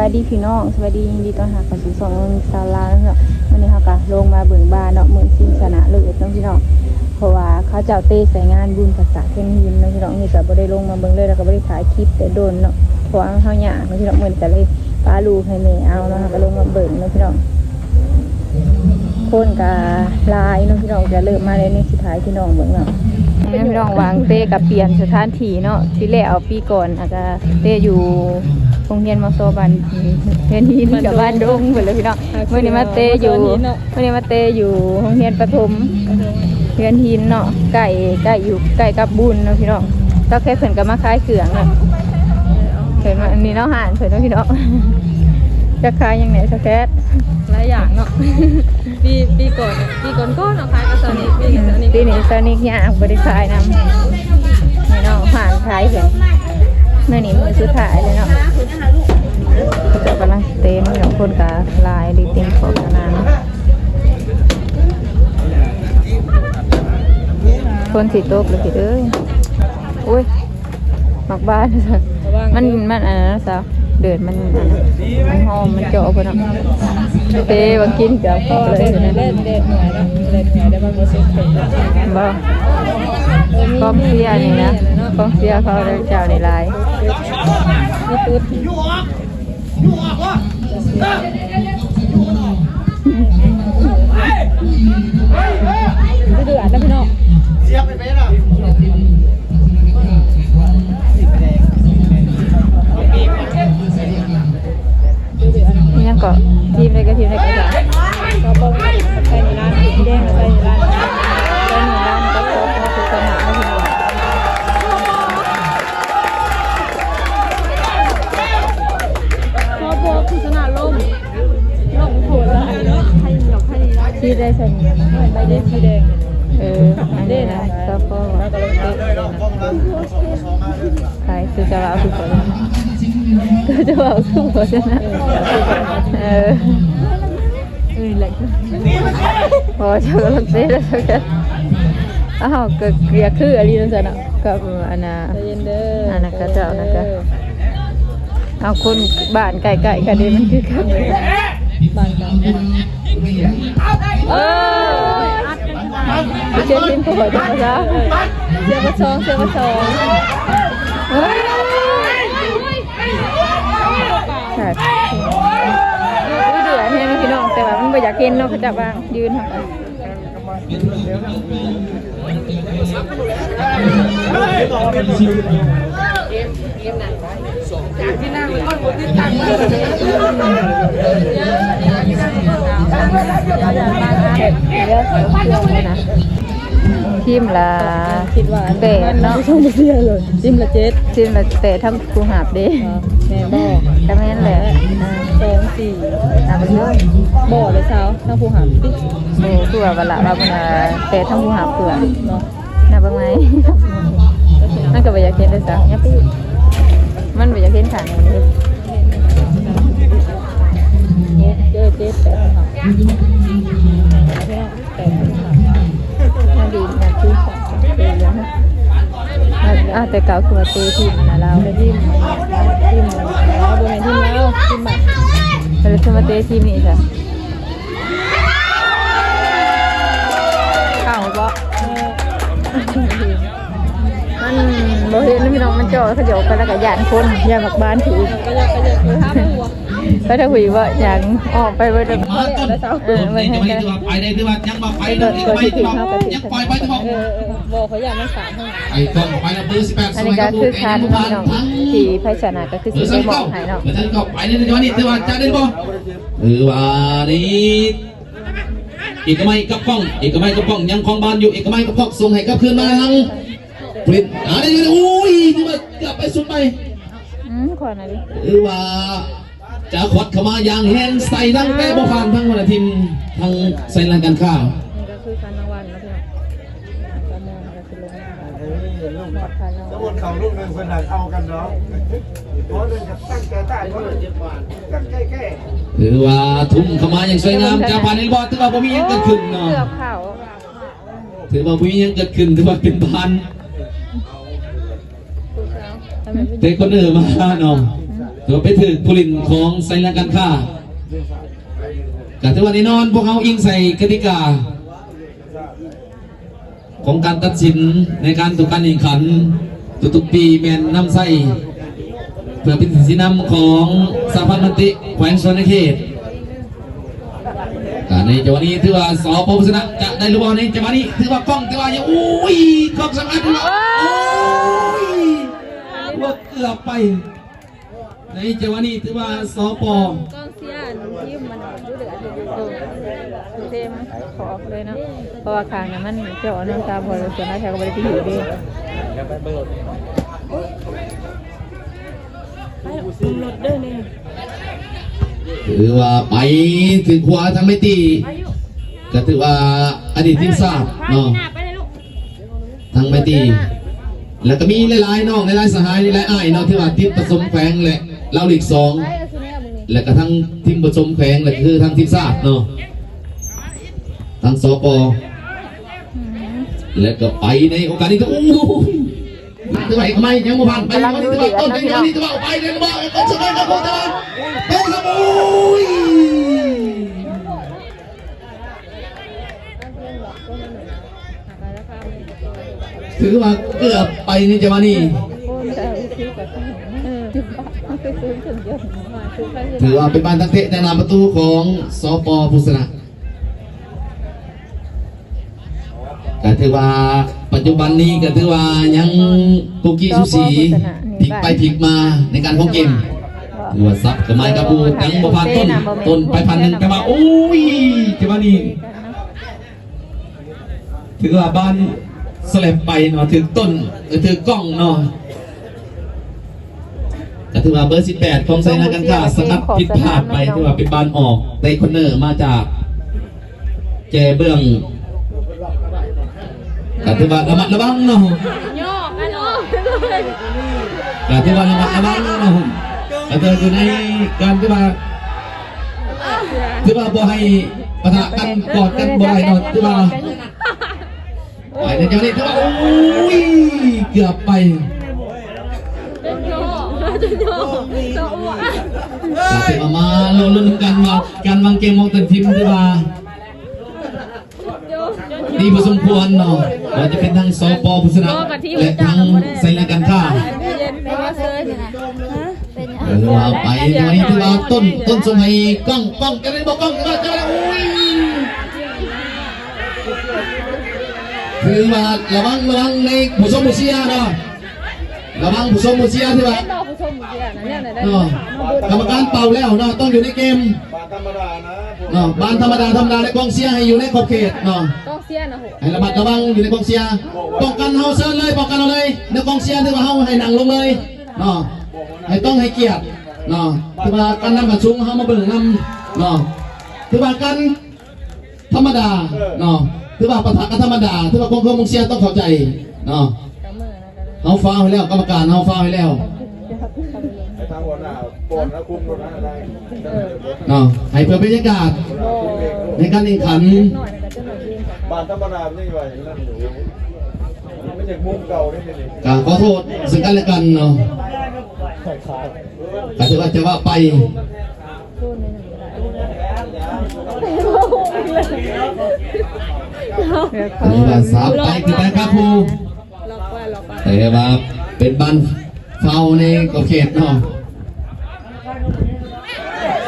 ສະບາຍດີພີ່ນ້ອງ ສະບາຍດີ ຍິນດີຕ້ອນຮັບເຂົ້າສູ່ຊ່ອງນ້ອງນິກສາວລາວເນາະ. ມື້ນີ້ເຮົາກະລົງມາເບິ່ງບານເນາະ ມື້ຊິນຊະນະເລີດເນາະພີ່ນ້ອງ ເພາະວ່າເຂົາເຈົ້າເຕະໃສ່ງານບຸນພາສາແຄນຫີນເນາະພີ່ນ້ອງ. ນີ້ກະບໍ່ໄດ້ລົງມາເບິ່ງເລີຍ ແລ້ວກະບໍ່ໄດ້ຖ່າຍຄລິບແຕ່ດົນເນາະ ເພາະວ່າເຮົາຍາກເນາະພີ່ນ້ອງ. ມື້ນີ້ກະເລີຍປະລູກໃຫ້ແມ່ເອົາເນາະ ເຮົາກະລົງມາເບິ່ງເນາະພີ່ນ້ອງ. ຄົນກະຫຼາຍເນາະພີ່ນ້ອງ ກະເລີ່ມມາແລ້ວ ນີ້ຊິຖ່າຍພີ່ນ້ອງເບິ່ງເນາະ. ພີ່ນ້ອງ ຫວ່າງເຕະກະປ່ຽນສະຖານທີ່ເນາະ ທີ່ແລ້ວປີກ່ອນ ອາ ກະເຕະຢູ່ໂຮງຮຽນ ມສ ບ້ານເຮືອນຫີນ ກັບບ້ານດົງພຸ້ນແຫຼະພີ່ນ້ອງ. ມື້ນີ້ມາເຕະຢູ່ ມື້ນີ້ມາເຕະຢູ່ໂຮງຮຽນປະຖົມເຮືອນຫີນເນາະ ໃກ້ ໃກ້ຢູ່ ໃກ້ກັບບຸນເນາະພີ່ນ້ອງ. ສາວແຄດເພິ່ນກະມາຂາຍເຄື່ອງເນາະ ເພິ່ນມາ ອັນນີ້ເນາະ ຮ້ານເພິ່ນເນາະພີ່ນ້ອງ. ຈັກຂາຍຫຍັງແດ່ສາວແຄດ? ຫຼາຍຢ່າງເນາະ. ປີ ປີກ່ອນ ປີກ່ອນໆເນາະ ຂາຍກັບຊາວນິກ ປີນີ້ຊາວນິກ ປີນີ້ຊາວນິກຍາກ ບໍ່ໄດ້ຂາຍນຳ. ນີ້ເນາະ ຮ້ານຂາຍເພິ່ນ ມື້ນີ້ມື້ສຸດທ້າຍແລ້ວເນາະ. ເຂົາເຈົ້າກຳລັງເຕັມເນາະ ຄົນກະຫຼາຍ ດີເຕັມຂອບສະໜາມ. ຝົນຊິຕົກແລ້ວພີ່ເອີຍ. ໂອ້ຍ ໝາກບານ ມັນ ມັນອັນນັ້ນຊະ ເດີດມັນອັນນັ້ນ ມັນຫອມ ມັນເຈາະພຸ້ນເນາະ. ເຕະວ່າກິນກັບເຂົ້າເລີຍ ແດດ ແດດເໜືອຍເນາະ ແດດເໜືອຍ ແຕ່ມັນບໍ່ສຸກເປັນ ບໍ່ ກອງເຊຍນີ້ນະ ກອງເຊຍເຂົາເຈົ້ານີ້ຫຼາຍ ມີຕຸດ. ເດືອດນະພີ່ນ້ອງ ອີ່ຫຍັງເກາະ ທີມໃດກະທີມໃດກະຊະ ກະເບິ່ງໃສ່ໃນຮ້ານ ສີແດງໃສ່ໃນຮ້ານ ໃສ່ໃນຮ້ານ ກະເຂົ້າໂຄສະນາເນາະພີ່ນ້ອງ. ຂໍບອກໂຄສະນາລົມ ລົມໂພດລະ ໃຫ້ດອກ ໃຫ້ ສີໄດ້ໃສ່ນີ້ ໃບແດງ ສີແດງ ເອີ ອັນນີ້ນະ ສະເພາະວ່າ ໃຜຄືຈະເວົ້າຄືຂ້ອຍ ຄືຈະເວົ້າຄືໂຄສະນາ ເອີ ເອີ ແຫຼະ ພໍຈະເລີກເຕະແລ້ວ ເອົ້າ ກະ ກະຄືອີ່ຫຼີນັ້ນຊັ້ນເນາະ ກັບອັນນ່າ ໃຈເຢັນເດີ ອັນນັ້ນເຂົາເຈົ້ານະ ກະ ເອົາຄົນບ້ານໃກ້ໆກັນເດ້ ມັນຄືກັນ ບ້ານກັນ ເອີ ເຊຍທີມຜູ້ບໍ່ຈັກພາສາ ເຊຍປະຊອງ ເຊຍປະຊອງ ເອີ ໂອ້ຍ ດຸເດືອດແຮງເນາະພີ່ນ້ອງ ແຕ່ວ່າມັນບໍ່ຢາກເຫັນເນາະ ເຂົາເຈົ້າວ່າຢືນເຮົາກະ ທີມລະ ຄິດວ່າ ແປດເນາະ ທີມລະເຈັດ ທີມລະແປດ ທັງຜູ້ຮັບເດ້ ແມ່ນບໍ່? ກະແມ່ນແຫຼະ ສອງ ສີ່ ນັບເບິ່ງເດີ ບໍ່ເລີຍຊາວ ທັງຜູ້ຮັບຕິ ໂອ້ ຄືວ່າ ວ່າລະ ວ່າເພິ່ນວ່າແປດທັງຜູ້ຮັບເພື່ອ ເນາະ ນັບເບິ່ງໃໝ່ ມັນກະບໍ່ຢາກເຫັນເດ້ຊະ ມັນບໍ່ຢາກເຫັນຂ້າງນີ້ ເຈັດ ແປດ ອ້າວ ແຕ່ເກົ່າຄືວ່າເຕະທີມອັນນັ້ນລາວ ທີມ ທີມລາວ ບໍ່ແມ່ນທີມລາວ ທີມບ້ານ ແລ້ວຄືວ່າເຕະທີມນີ້ຊະ ເຂົ້າບໍ່? ມັນບໍ່ເຫັນພີ່ນ້ອງ ມັນເຈາະ ເຂົາເຈົ້າໄປແລ້ວກະຢ້ານຄົນ ຢ້ານໝາກບານຖືກ ກະຢາກ ກະຢາກ ເອີ ຫ້າມຫົວ ໄປທາງຫວີບໍ່ ຫຍັງ ອອກໄປເບິດແລ້ວ ເອີ ເບິ່ງໃຫ້ກັນ ໄປໄດ້ ຖືວ່າຍັງວ່າໄປ ກະ ກະຊິຖືກ ເຮົາກະຖືກ ຍັງປ່ອຍໄປ ເອີ ເອີ ບໍ່ ເຂົາຢ້ານມັນສາດ ໄປກ່ອນ ໄປນຳເບີສິບແປດ ອັນນີ້ກະຄືຄັນພີ່ນ້ອງ ທີ່ໃຜຊະນະກະຄືຊິໄດ້ມອບໃຫ້ເນາະ ເບີສິບເກົ້າ ໄປໃນຈັງຫວະນີ້ ຖືວ່າຈະໄດ້ບໍ່? ຖືວ່ານີ້ ເອກະໄມກັບກ້ອງ ເອກະໄມກັບກ້ອງ ຍັງຄອງບານຢູ່ ເອກະໄມກັບກ້ອງ ສົ່ງໃຫ້ກັບຄືນມາທາງ ເປັນ ອາ ໄດ້ຢູ່ ໂອ້ຍ ຖືວ່າເກືອບໄປສຸດໄປ ອືມ ຂໍໜ້ອຍເດີ ຖືວ່າຈະຂວັດເຂົ້າມາຢ່າງແຮງໃສ່ທາງ ແຕ່ບໍ່ຜ່ານທາງຫົວໜ້າທີມ ທາງໄຊລານການຄ້າ ນີ້ກະຄືຄັນລາງວັນເນາະພີ່ນ້ອງ ກະມ່ວນກະຊິລົງ ສະມຸດເຂົ້າລູກໜຶ່ງເພິ່ນຫາກເອົາກັນເນາະ ເພາະນັ້ນກະຕັ້ງໃຈຕ້ານ ຕັ້ງໃຈແກ້ ຖືວ່າທຸ່ມເຂົ້າມາຢ່າງສວຍງາມ ຈາກຜ່ານເຫັນບໍ່ ຖືວ່າບໍ່ມີຫຍັງເກີດຂຶ້ນເນາະ ເກືອບເຂົ້າ ຖືວ່າບໍ່ມີຫຍັງເກີດຂຶ້ນ ຖືວ່າເປັນຜ່ານ ແຕ່ຄົນອື່ນມາເນາະ ອືມ ຖືວ່າໄປຖືກຜູ້ຫຼິ້ນຂອງໄຊແລນການຄ້າ ກໍຖືວ່າແນ່ນອນ ພວກເຮົາອີງໃສ່ກະຕິກາຂອງການຕັດສິນໃນການທຸກການແຂ່ງຂັນທຸກໆປີແມ່ນນຳໃຊ້ ເພື່ອເປັນສີນຳຂອງສະຫະພັນນັກເຕະແຂວງສະຫວັນນະເຂດ. ການໃນຈັງຫວະນີ້ຖືວ່າ ສປ ຜູ້ຊະນະ ຈະໄດ້ຫຼືບໍ່ໃນຈັງຫວະນີ້? ຖືວ່າກ້ອງ ຖືວ່າຍັງ ໂອ້ຍ ກ້ອງສຳຄັນ ໂອ້ຍ ຖືວ່າເກືອບໄປ ໃນຈັງຫວະນີ້ຖືວ່າ ສປ ກອງເຊຍທີມມັນດຸເດືອດຢູ່ ເທມຂອບເລີຍເນາະ ເພາະວ່າຂ້າງນັ້ນມັນເຈາະນ້ຳຕາບໍ່ ສ່ວນຫຼາຍເຂົາກໍບໍ່ໄດ້ໄປຢູ່ເດ້. ໄປລົງລົດເດີນີ້ ຖືວ່າໄປຖືກຂວາທາງໄມຕີ ກໍຖືວ່າອະດີດທີມຊາດເນາະ ທາງໄມຕີ ແລ້ວກໍມີຫຼາຍໆນ້ອງ ຫຼາຍໆສະຫາຍ ຫຼາຍໆອ້າຍເນາະ ຖືວ່າທີມປະສົມແຂວງ ແລະ ລາວລີກສອງ ແລ້ວກໍທັງທີມປະສົມແຂວງ ແລະ ຄືທາງທີມຊາດເນາະ ທາງ ສປ ແລ້ວກໍໄປໃນໂອກາດນີ້ ໂອ້ຍ ຖືວ່າເອກະໄມຍັງບໍ່ຜ່ານ ໄປ ກຳລັງດຸເດືອດເນາະພີ່ນ້ອງ ຖືວ່າໄປເດີນບໍ່ ເປັນສະໄປກັບໂຄຕາ ເປັນສະໂອ້ຍ ຖືວ່າເກືອບໄປໃນຈັງຫວະນີ້ ຖືວ່າເປັນບານຕັ້ງເຕະໃນໜ້າປະຕູຂອງ ສປ ຜູ້ຊະນະ. ກໍຖືວ່າປັດຈຸບັນນີ້ກໍຖືວ່າຍັງກຸກກີສູສີ ພິກໄປພິກມາໃນການຂອງເກມ ຖືວ່າສັບເຂົ້າມາກັບຜູ້ ຍັງບໍ່ຜ່ານຕົ້ນ ຕົ້ນໄປຜ່ານໜຶ່ງ ແຕ່ວ່າ ໂອ້ຍ ຈັງຫວະນີ້ ຖືວ່າບານສະແລັບໄປເນາະ ຖືກຕົ້ນ ຖືກກ້ອງເນາະ ກໍຖືວ່າເບີສິບແປດຂອງໄຊນາການຄ້າສະກັດຜິດພາດໄປ ຖືວ່າເປັນບານອອກໄດ້ຄອນເນີມາຈາກແຈເບື້ອງ ກໍຖືວ່າລະມັດລະວັງເນາະ ກໍຖືວ່າລະມັດລະວັງເນາະ ກໍຖືວ່າຢູ່ໃນການທີ່ວ່າ ຖືວ່າບໍ່ໃຫ້ປະທະກັນ ກອດກັນບໍ່ໄດ້ເນາະ ຖືວ່າ ໄປໃນຈັງຫວະນີ້ຖືວ່າ ໂອ້ຍ ເກືອບໄປ ກໍຖືວ່າມາລຸ້ນກັນວ່າການວາງເກມຂອງແຕ່ລະທີມຖືວ່າດີພໍສົມຄວນເນາະ ວ່າຈະເປັນທັງ ສປ ຜູ້ຊະນະ ແລະ ທັງໄຊນາການຄ້າ ເປັນຫຍັງ? ເອີ ວ່າໄປ ວັນນີ້ຖືວ່າຕົ້ນ ຕົ້ນສົ່ງໃຫ້ກ້ອງ ກ້ອງຈະໄດ້ບໍ່ ກ້ອງ ຖືວ່າຈະໄດ້ ໂອ້ຍ ຖືວ່າລະວັງ ລະວັງໃນຜູ້ຊົມຜູ້ເຊຍເນາະ ລະວັງຜູ້ຊົມຜູ້ເຊຍ ຖືວ່າ ເປັນບໍ່ຜູ້ຊົມຜູ້ເຊຍນະ ແນວໃດໄດ້ ເນາະ ກຳມະການເປົ່າແລ້ວເນາະ ຕ້ອງຢູ່ໃນເກມ ບານທຳມະດານະ ເນາະ ບານທຳມະດາ ທຳມະດາ ແລະ ກອງເຊຍໃຫ້ຢູ່ໃນຂອບເຂດເນາະ ກອງເຊຍນະ ໃຫ້ລະມັດລະວັງຢູ່ໃນກອງເຊຍ ປ້ອງກັນ ເຮົາເຊີນເລີຍ ປ້ອງກັນເອົາເລີຍ ໃນກອງເຊຍຖືວ່າເຮົາໃຫ້ນັ່ງລົງເລີຍເນາະ ໃຫ້ຕ້ອງໃຫ້ກຽດເນາະ ຖືວ່າການນຳຂັ້ນສູງເຮົາມາເບິ່ງນຳເນາະ ຖືວ່າການທຳມະດາເນາະ ຖືວ່າປະທະກັນທຳມະດາ ຖືວ່າກອງເຊີນກອງເຊຍຕ້ອງເຂົ້າໃຈເນາະ ເຮົາຟາວໃຫ້ແລ້ວ ກຳມະການເຮົາຟາວໃຫ້ແລ້ວ ໃຫ້ທາງຫົວໜ້າປ້ອນນະ ຄຸມລົດນະ ໄດ້ ເນາະ ໃຫ້ເພື່ອບັນຍາກາດໃນການແຂ່ງຂັນ ບານທຳມະດາມັນຍັງວ່າຢ່າງນັ້ນຢູ່ ມັນຍັງມຸມເກົ່າເດ້ ນີ້ ກະຂໍໂທດເຊິ່ງກັນແລະກັນເນາະ ກະຖືວ່າຈະວ່າໄປ ອັນນີ້ວ່າສາບໄປຄືກັນຄັບຜູ້ ແຕ່ວ່າເປັນບານຟາວໃນຂອບເຂດເນາະ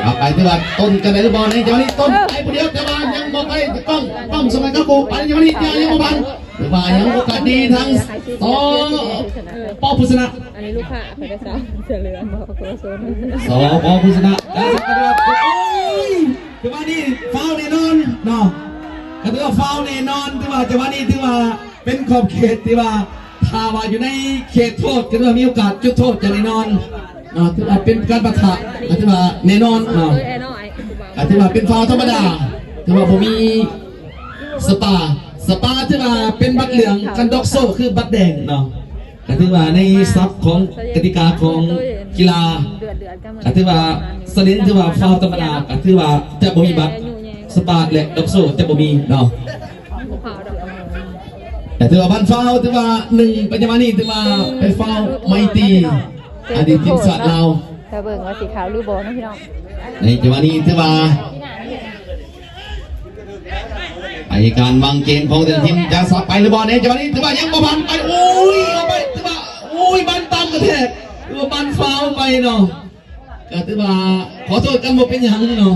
ສາບໄປ ຖືວ່າຕົ້ນຈະໄດ້ຫຼືບໍ່ໃນຈັງຫວະນີ້ ຕົ້ນໄປຜູ້ດຽວ ແຕ່ວ່າຍັງບໍ່ໄປ ກ້ອງ ກ້ອງສົ່ງໃຫ້ກັບຜູ້ ໄປໃນຈັງຫວະນີ້ ຍັງບໍ່ຜ່ານ ຖືວ່າຍັງໂອກາດດີທາງ ສປ ຜູ້ຊະນະ ອັນນີ້ລູກຄ້າເພິ່ນໄດ້ສາມເສືອເຫຼືອງບໍ່ ໂກສົນ ສປ ຜູ້ຊະນະ ໂອ້ຍ ຈັງຫວະນີ້ຟາວແນ່ນອນເນາະ ກໍຖືວ່າຟາວແນ່ນອນ ຖືວ່າຈັງຫວະນີ້ຖືວ່າ ເປັນຂອບເຂດທີ່ວ່າ ຖ້າວ່າຢູ່ໃນເຂດໂທດ ກໍຖືວ່າມີໂອກາດຈຸດໂທດຢ່າງແນ່ນອນເນາະ ຖືວ່າເປັນການປະທະ ກໍຖືວ່າແນ່ນອນເນາະ ກໍຖືວ່າເປັນຟາວທຳມະດາ ຖືວ່າບໍ່ມີສະປາ ສະປາຖືວ່າເປັນບັດເຫຼືອງ ຄັນດັອກໂຊຄືບັດແດງເນາະ ກໍຖືວ່າໃນສັບຂອງກະຕິກາຂອງກິລາ ກໍຖືວ່າສະເລັນ ຖືວ່າຟາວທຳມະດາ ກໍຖືວ່າຈະບໍ່ມີບັດ ສະປາ ແລະ ດັອກໂຊຈະບໍ່ມີເນາະ ແຕ່ຖືວ່າບານຟາວ ຖືວ່າໜຶ່ງ ປັດຈຸບັນນີ້ຖືວ່າໄປຟາວໄມຕີ ອະດີດທີມຊາດລາວ ຖ້າເບິ່ງວ່າຊິເຂົ້າຫຼືບໍ່ເນາະພີ່ນ້ອງ. ໃນຈັງຫວະນີ້ຖືວ່າ ໃນການວາງເກມຂອງແຕ່ລະທີມຈະສັບໄປຫຼືບໍ່ ໃນຈັງຫວະນີ້ຖືວ່າຍັງບໍ່ຜ່ານໄປ. ໂອ້ຍ ເອົາໄປ ຖືວ່າ ໂອ້ຍ ບັນຕຳກະແທກ ຖືວ່າບັນຟາວໄປເນາະ. ກະຖືວ່າຂໍໂທດກັນບໍ່ເປັນຫຍັງເນາະ.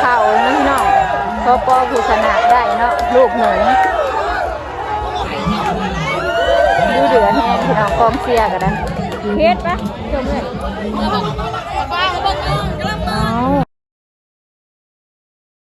ເຂົ້າແລ້ວເນາະພີ່ນ້ອງ ສປ ຜູ້ຊະນະໄດ້ເນາະ ລູກໜຶ່ງ. ດຸເດືອດແຮງພີ່ນ້ອງ ກອງເຊຍກໍໄດ້. ເຮັດປະ ຊົມເລີຍ.